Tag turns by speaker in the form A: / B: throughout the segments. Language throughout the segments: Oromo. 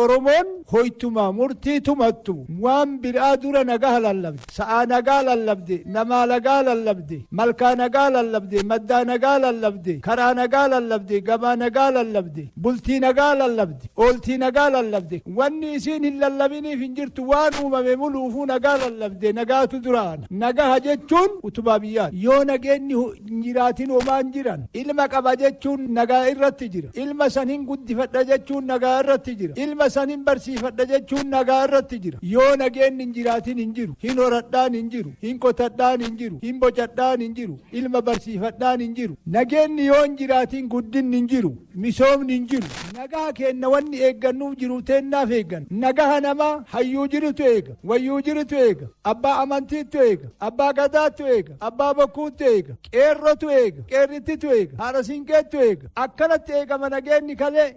A: Oromoon hoytuma murtii tumattu waan biraa dura nagaa lallabde. Sa'aa nagaa lallabde, namaa nagaa lallabde, malkaa nagaa lallabde, maddaa nagaa lallabde, karaa nagaa lallabde, gabaa nagaa lallabde, bultii nagaa lallabde, ooltii nagaa lallabde. Wanni isiin hin lallabiniif hin jirtu waan uumame muluufuu nagaa lallabde nagaatu duraana. Nagaha jechuun utubaa biyyaati. Yoo nageenyi hin jiraatin homaan jiran. Ilma qaba jechuun nagaa irratti jira. Ilma san hin guddifadha jechuun nagaa irratti jira. Ilma san hin barsiifadha jechuun nagaa irratti jira. Yoo nageenyi hin jiraatin hin jiru. Hin horadhaan hin jiru. Hin qotadhaan hin jiru. Hin bocadhaan hin jiru. Ilma barsiifadhaan hin jiru. Nageenyi yoo hin jiraatin guddinni hin jiru. Misoomni hin jiru. Nagaa kenna wanni eeggannuuf jiru teennaaf eeggan. Nagaha namaa hayyuu jirutu eega. Wayyuu jirutu eega. Abbaa amantiitu eega. Abbaa gadaatu eega. Abbaa bokkuutu eega. Qeerrotu eega. Qeerrittitu eega. Haadha siinqeetu eega. Akkanatti eegama nageenyi kalee.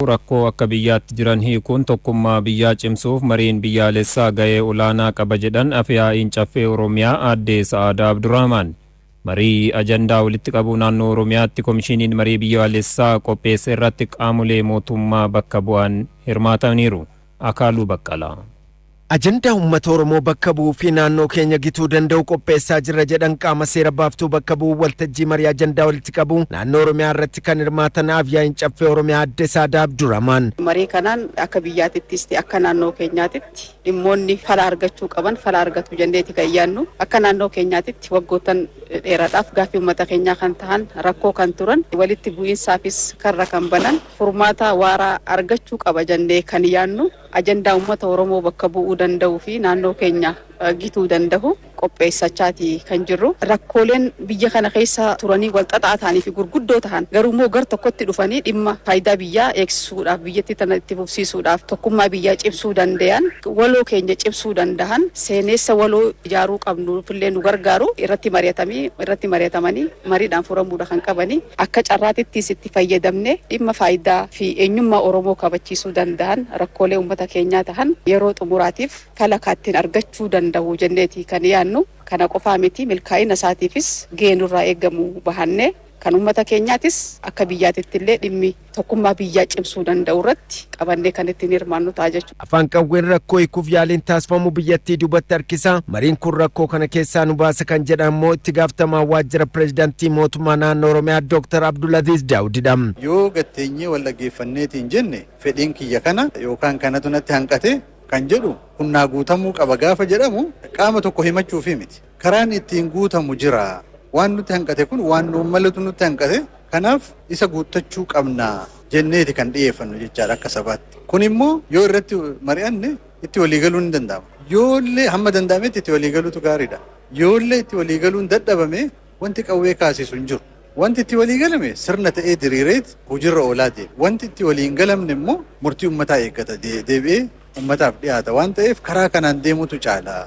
B: Rakkoo akka biyyaatti jiran hiikuun tokkummaa biyyaa cimsuuf mariin biyyaalessaa ga'ee olaanaa qaba jedhan Afyaa'iin Caffee Oromiyaa Aadde Sa'aadaa Abdurrahmaan. Marii ajandaa walitti qabuu naannoo Oromiyaatti Komishiniin Marii Biyyaalessaa qopheesse irratti qaamolee mootummaa bakka bu'an hirmaataniiru. Akaaluu Baqqalaa.
C: Ajandaa uummata Oromoo bakka bu'uu fi naannoo keenya gituu danda'u qopheessaa jirra jedhan qaama seera baaftuu bakka bu'uu waltajjii marii ajandaa walitti qabu naannoo Oromiyaa irratti kan hirmaatan Afyaa'iin Caffee Oromiyaa Aadde Saadaa Abdurrahmaan.
D: Marii kanaan akka biyyaatittis ta'e akka naannoo keenyaatitti dhimmoonni fala argachuu qaban fala argatu jenneeti kan yaadnu. Akka naannoo keenyaatitti waggoottan dheeraadhaaf gaaffii uummata keenyaa kan tahan rakkoo kan turan walitti bu'iinsaafis karra kan banan furmaata waaraa argachuu qaba jennee kan yaadnu ajandaa uummata Oromoo bakka bu'uu danda'uu fi naannoo keenya gituu danda'u qopheessachaati kan jirru. Rakkooleen biyya kana keessa turanii wal xaxaa ta'anii fi gurguddoo ta'an garuu immoo gar tokkotti dhufanii dhimma faayidaa biyyaa eegsisuudhaaf biyyattii tana itti fufsiisuudhaaf tokkummaa biyyaa cimsuu danda'an waloo keenya cimsuu danda'an seenessa waloo ijaaruu qabnuufillee nu gargaaru irratti mari'atamanii mariidhaan furamuudha kan qabanii akka carraatittis itti fayyadamne dhimma faayidaa fi eenyummaa Oromoo kabachiisuu danda'an rakkoolee uummata keenyaa tahan yeroo xumuraatiif fala kaattiin argachuu danda'u jenneeti kan yaadnu. Kana qofaa miti milkaa'ina isaatiifis gahee nurraa eegamu bahanne kan uummata keenyaatis akka biyyaatitti illee dhimmi tokkummaa biyyaa cimsuu danda'u irratti qabannee kan ittiin hirmaannu ta'a jechuudha.
C: Afaan qawween rakkoo hiikuuf yaaliin taasifamu biyyattii duubatti harkisa. Mariin kun rakkoo kana keessaa nu baasa kan jedhan immoo itti gaafatamaa waajjira pireezidaantii mootummaa naannoo Oromiyaa Dooktar Abdulaziz Daawudidha.
E: Yoo gatteenyee wal dhaggeeffanneetiin jenne fedhiin kiyya kana yookaan kanatu natti hanqate kan jedhu kunnaa guutamuu qaba gaafa jedhamu qaama tokko himachuufi miti. Karaan ittiin guutamu jira. Waan nutti hanqate kun waan nuun malatu nutti hanqate kanaaf isa guuttachuu qabna jenneeti kan dhiyeeffannu jechaadha akka sabaatti. Kun immoo yoo irratti mari'anne itti waliigaluun ni danda'ama. Yoollee hamma danda'ametti itti waliigaluutu gaariidha. Yoollee itti waliigaluun dadhabame wanti qawwee kaasisu hin jiru. Wanti itti waliigalame sirna ta'ee diriireet hojiirra oolaa deema. Wanti itti waliin galamne immoo murtii uummataa eeggata deebi'ee uummataaf dhiyaata waan ta'eef karaa kanaan deemutu caala.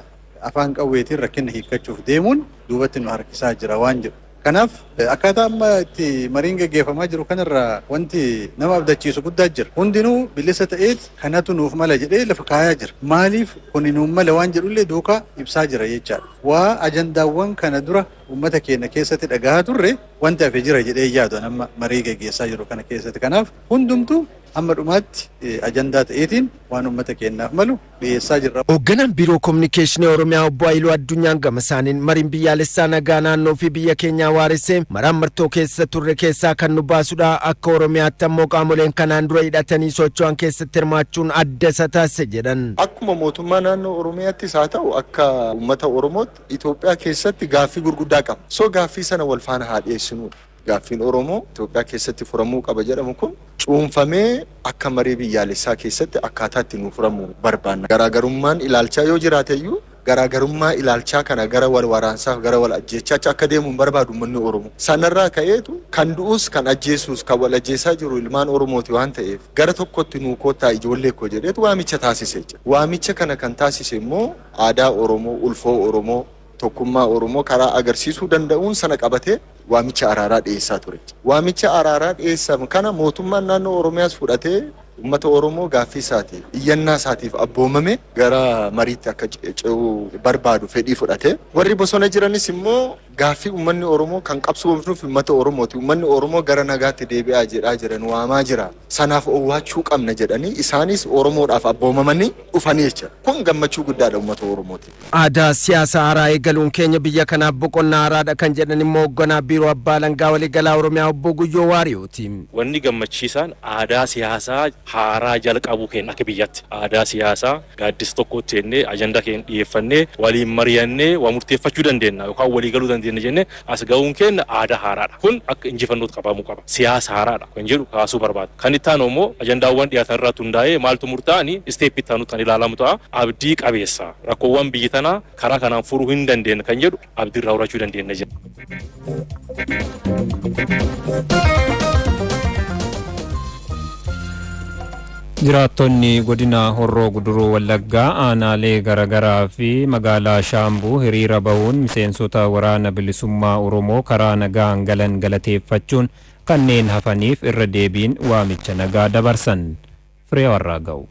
E: Afaan qawweetiin rakkina hiikkachuuf deemuun duubatti nu harkisaa jira waan jedhu. Kanaaf akkaataa amma itti mariin gaggeeffamaa jiru kanarraa wanti nama abdachiisu guddaa jira. Hundinuu bilisa ta'eet kanatu nuuf mala jedhee lafa kaayaa jira. Maaliif kuni nuuf mala waan jedhullee duukaa ibsaa jira jechaadha. Waa ajandaawwan kana dura uummata keenya keessatti dhagahaa turre wanti hafe jira jedhee yaadu amma marii gaggeessaa jiru kana keessatti. Kanaaf hundumtuu hamma dhumaatti ajandaa ta'eetiin waan uummata keenyaaf malu dhiyeessaa jirra.
C: Hoogganaan Biiroo Kominikeeshinii Oromiyaa Obbo Hayiluu Addunyaan gama isaaniin mariin biyyaalessaa nagaa naannoo fi biyya keenyaa waaressee maraan martoo keessa turre keessaa kan nu baasudha. Akka Oromiyaatti ammoo qaamoleen kanaan dura hidhatanii socho'an keessatti hirmaachuun adda isa taasise jedhan.
F: Akkuma mootummaa naannoo Oromiyaattis haa ta'u akka uummata Oromootti Itoophiyaa keessatti gaaffii gurguddaa qaba. So gaaffii sana wal faana haa dhiyeessinudha. Gaaffiin Oromoo Itoophiyaa keessatti furamuu qaba jedhamu kun cuunfamee akka marii biyyaalessaa keessatti akkaataa itti nu furamu barbaanna. Garaagarummaan ilaalchaa yoo jiraate iyyuu garaagarummaa ilaalchaa kana gara wal waraansaaf gara wal ajjeechaatti akka deemu hin barbaadu uummanni Oromoo. Sanarraa ka'eetu kan du'us kan ajjeesus kan wal ajjeesaa jiru ilmaan Oromooti waan ta'eef gara tokkotti nuu koottaa ijoollee koo jedheetu waamicha taasise. Waamicha kana kan taasise immoo aadaa Oromoo, ulfoo Oromoo, tokkummaa Oromoo karaa agarsiisuu danda'uun sana qabatee waamicha araaraa dhiyeessaa ture. Waamicha araaraa dhiyeessan kana mootummaan naannoo Oromiyaas fudhatee uummata Oromoo gaaffii isaatiif iyyannaa isaatiif abboomame gara mariitti akka ce'uu barbaadu fedhii fudhate. Warri bosona jiranis immoo Gaaffii uummanni Oromoo kan qabsoofnuuf uummata Oromooti. Uummanni Oromoo gara nagaatti deebi'aa jedhaa jiran waamaa jira. Sanaaf owwaachuu qabna jedhanii isaanis Oromoodhaaf abboomamanii dhufanii jecha. Kun gammachuu guddaadha uummata Oromooti.
C: Aadaa siyaasa haaraa eegaluun keenya biyya kanaaf boqonnaa haaraadha kan jedhan immoo hoogganaa Biiroo Abbaa Alangaa Waliigalaa Oromiyaa Obbo Guyyoo Waariyooti.
G: Wanni gammachiisaan aadaa siyaasaa haaraa jalqabuu keenya akka biyyaatti. Aadaa siyaasaa gaaddisa tokkotti jennee ajandaa keenya dhiyeeffannee, waliin mari'annee waa murteeffachuu dandeenya yookaan walii galuu dandeenya jennee as ga'uun keenya aadaa haaraadha. Kun akka injifannootti qabamuu qaba. Siyaasa haaraadha kan jedhu kaasuu barbaada. Kan itti aanu immoo ajandaawwan dhiyaatan irratti hundaa'ee maaltu murtaa'ani step itti aanutti kan ilaalamu ta'a. Abdii qabeessa rakkoowwan biyyi tanaa karaa kanaan furuu hin dandeenye kan jedhu abdii irraa horachuu dandeenya jedha.
B: Jiraattonni godina Horroo Guduruu Wallaggaa aanaalee garaagaraa fi magaalaa Shaambuu hiriira bahuun miseensota Waraana Bilisummaa Oromoo karaa nagaan galan galateeffachuun kanneen hafaniif irra deebiin waamicha nagaa dabarsan. Firee warraa ga'u.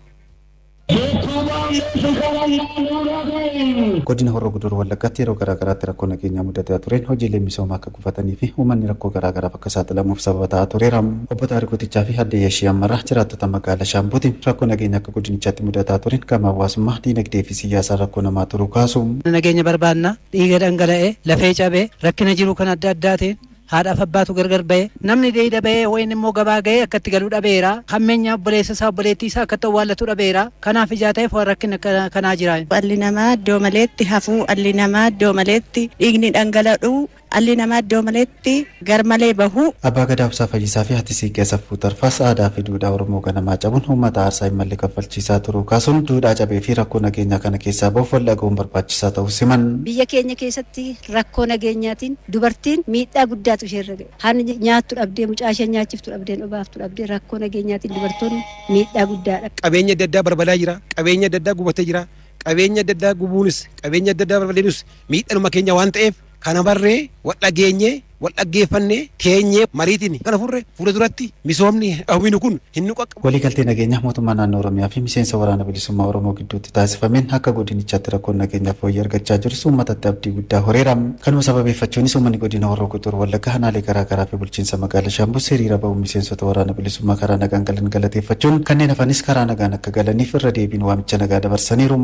H: Godina Horroo Guduruu Wallaggaatti yeroo garaa garaatti rakkoo nageenyaa mudataa tureen hojiileen misoomaa akka gufatanii fi uummanni rakkoo garaa garaaf akka saaxilamuuf sababa ta'aa tureera. Obbo Taarikuu Tichaa fi Aadde Yashii Ammaraa jiraattota magaalaa Shaambuuti. Rakkoo nageenyaa akka godinichaatti mudataa tureen gama hawaasummaa, diinagdee fi siyaasaan rakkoo namaa turuu kaasu.
I: Nageenya barbaanna. Dhiiga dhangala'e, lafee cabe, rakkina jiru kan adda addaatiin haadhaaf abbaatu gargar ba'e. Namni dheeyda ba'ee wayin immoo gabaa ga'ee akka itti galu dhabeera. Hammeenya obboleessa isaa, obboleettii isaa akka itti awwaallatu dhabeera. Kanaaf ijaa ta'eef waan rakkinni kanaa jira.
J: Dhalli namaa iddoo maleetti hafuu, dhalli namaa iddoo maleetti dhiigni dhangala'uu, dhalli namaa iddoo maleetti garmalee bahuu.
H: Abbaa Gadaa Obsaa Fayyisaa fi Haati Siiqqee Saffuu Tarfaas aadaa fi duudhaa Oromoo ganamaa cabuun uummata aarsaa hin malle kaffalchiisaa turuu kaasuun duudhaa cabee fi rakkoo nageenyaa kana keessaa bahuuf wal dhaga'uun barbaachisaa ta'uu himan.
K: Biyya keenya keessatti rakkoo nageenyaatiin dubartiin miidhaa guddaatu isheerra ga'e. Han nyaattu dhabdee, mucaa isheen nyaachiftu dhabdee, obaaftu dhabdee, rakkoo nageenyaatiin dubartoonni miidhaa guddaadha.
L: Qabeenya adda addaa barbadaa jira. Qabeenya adda addaa gubatee jira. Qabeenya adda addaa gubuunis, qabeenya adda addaa barbadeenis miidhanuma keenya waan ta'eef kana barree wal dhageenyee, wal dhaggeeffannee, teenyee mariitiin kana furre fuula duratti misoomni hawwinu kun hin nu qaqqabu.
H: Waliigaltee nageenyaa mootummaa naannoo Oromiyaa fi miseensa Waraana Bilisummaa Oromoo gidduutti taasifameen akka godinichaatti rakkoon nageenyaa fooyyee argachaa jirus uummatatti abdii guddaa horeera. Kanuma sababeeffachuunis uummanni godina Horroo Guduruu Wallaggaa aanaalee garaa garaa fi bulchiinsa magaalaa Shaambus hiriira bahuun miseensota Waraana Bilisummaa karaa nagaan galan galateeffachuun kanneen hafanis karaa nagaan akka galaniif irra deebiin waamicha nagaa dabarsaniiru.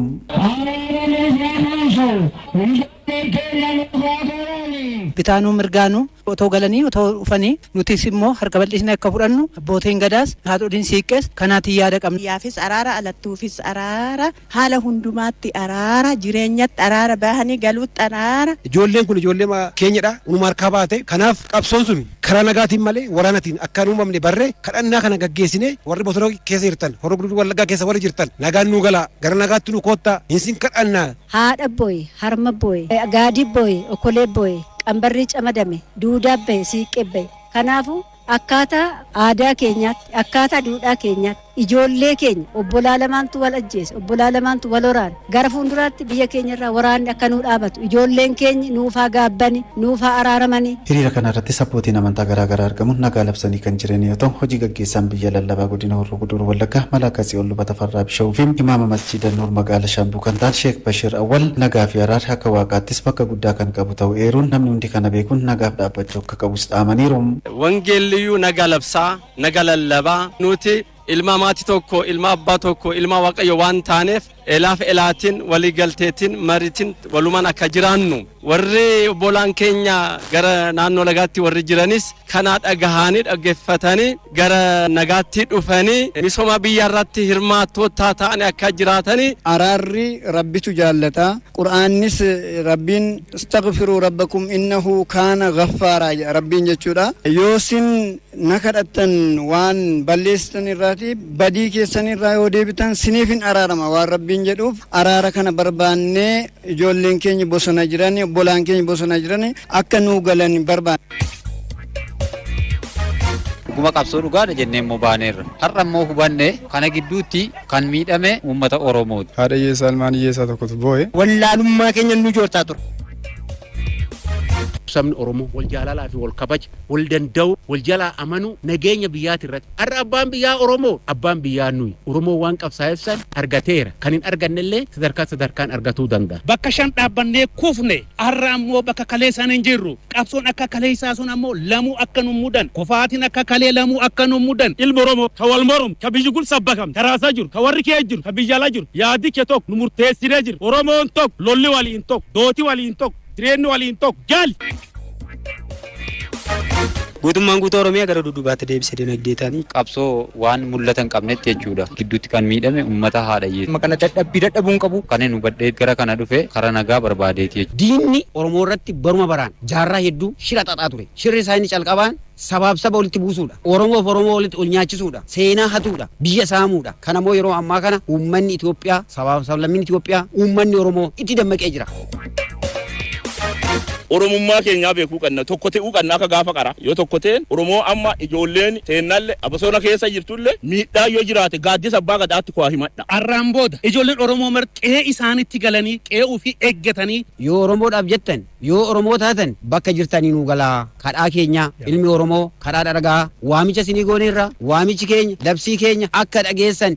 I: Bitaanuu mirgaanuu otoo galanii otoo dhufanii nutis immoo harka bal'isnee akka fudhannu abbootiin gadaas haadholiin siiqqees kanaatiin yaada qabna.
J: Biyyaafis araara, alattuufis araara, haala hundumaatti araara, jireenyatti araara, bahanii galuutti araara.
L: Ijoolleen kun ijoollee keenyadha. Unuma harkaa baate. Kanaaf qabsoon sun karaa nagaatiin malee waraanatiin akka hin uumamne barree kadhannaa kana gaggeessine warri bosona keessa jirtan, Horroo Guduruu Wallaggaa keessa warri jirtan nagaan nuu galaa, gara nagaatti nu koottaa, hin sin kadhannaa.
K: Haadha booye, harma booye, gaadii booye, okolee booye, qambarrii camadame, duudaa bahe, siiqqee bahe. Kanaafuu akkaataa aadaa keenyaatti, akkaataa duudhaa keenyaatti ijoollee keenya obbolaa lamaantu wal ajjeese, obbolaa lamaantu wal horaane. Gara fuulduraatti biyya keenya irraa waraanni akka nuu dhaabatu, ijoolleen keenya nuufaa gaabbani, nuufaa araaramani.
H: Hiriira kana irrattis abbootiin amantaa garaa garaa argamuun nagaa labsanii kan jiran yoo ta'u, hojii gaggeessaan biyya lallabaa godina Horroo Guduruu Wallaggaa Malaaka Tsiyoon Luba Tafarraa Bishawuu fi imaama masjiida Nuur magaala Shaambuu kan ta'an Sheek Bashir Awwal nagaa fi araarri akka waaqaattis bakka guddaa kan qabu ta'uu eeruun namni hundi kana beekuun nagaaf dhaabbachuu akka qabus dhaamaniiru.
M: Wangeelliyyuu nagaa labsaa, nagaa lallabaa. Nuti ilma maatii tokko, ilma abbaa tokko, ilma Waaqayyo waan taaneef elaaf elaatiin, waliigalteetiin, mariitiin walumaan akka jiraannu. Warri obbolaan keenya gara naannoo lagaatti warri jiranis kana dhagahanii dhaggeeffatanii gara nagaatti dhufanii misooma biyya irratti hirmaattoota ta'anii akka jiraatanii.
N: Araarri Rabbitu jaallata. Qur'aannis Rabbiin istaghfiruu rabbakum innahu kaana ghaffaaraa jedha Rabbiin jechuudha. Yoo sin na kadhattan waan balleessitan irraati badii keessan irraa yoo deebitan siniif hin araarama waan Rabbiin jedhuuf araara kana barbaannee ijoolleen keenya bosona jiran, obbolaan keenya bosona jiran akka nuu galan barbaanna.
O: Dhuguma qabsoo dhugaadha jennee immoo baaneerra. Har'a immoo hubanne kana gidduutti kan miidhame uummata Oromooti.
P: Haadha hiyyeessaa ilmaan hiyyeessaa tokkotu boo'e.
Q: Wallaalummaa keenya nu joortaa ture.
P: Sabni Oromoo wal jaalalaa fi wal kabaja, wal danda'u, wal jalaa amanuu, nageenya biyyaati irratti. Har'a abbaan biyyaa Oromoo, abbaan biyyaa nuyi. Oromoo waan qabsaa'eef san argateera. Kan hin argannellee sadarkaa sadarkaan argatuu danda'a.
Q: Bakka 5 dhaabbannee kufne, har'a ammoo bakka kaleessaan hin jirru. Qabsoon akka kaleessaa sun ammoo lamuu akka nun mudan. Kufaatiin akka kalee lamuu akka nun mudan.
R: Ilmi Oromoo ka wal moromu, ka biyyi gul sabbakam, ka raasaa jiru, ka warri kee jiru, ka biyya ala jiru, yaadi kee tokko nu murteessinee jira. Oromoon tokko, lolli waliin tokko, dooti waliin tokko, jireenyi waliin tokko, gali!
S: Guutummaan guutuu Oromiyaa gara dudduubaatti deebise dinagdee ta'anii.
O: Qabsoo waan mul'ata hin qabnetti jechuudha. Gidduutti kan miidhame uummata haadha hiyyeessa.
S: Amma kana dadhabbii dadhabuu hin qabu.
O: Kanin hubadhee gara kana dhufe kara nagaa barbaadeeti jechuudha.
S: Diinni Oromoo irratti baruma baraan jaarraa hedduu shira xaxaa ture. Shirri isaa inni calqabaan sabaaf saba walitti buusuudha. Oromoof Oromoo walitti ol nyaachisuudha. Seenaa hatuudha. Biyya saamuudha. Kana immoo yeroo ammaa kana uummanni Itoophiyaa, sabaaf sablammiin Itoophiyaa, uummanni Oromoo itti dammaqee jira.
T: Oromummaa keenyaa beekuu qanna, tokko te'uu qanna akka gaafa qara. Yoo tokko teen Oromoo amma ijoolleen teennalle bosona keessa jirtulle miidhaan yoo jiraate gaaddisa abbaa gadaatti kuwaa himadha.
Q: Arraan booda ijoolleen Oromoo marti qe'ee isaanitti galanii qe'ee ufii eeggatanii.
S: Yoo Oromoodhaaf jettan, yoo Oromoo taatan bakka jirtanii nuu galaa. Kadhaa keenya ilmi Oromoo kadhaa dhagahaa waamicha isinii gooneerra. Waamichi keenya, labsii keenya akka dhageessan.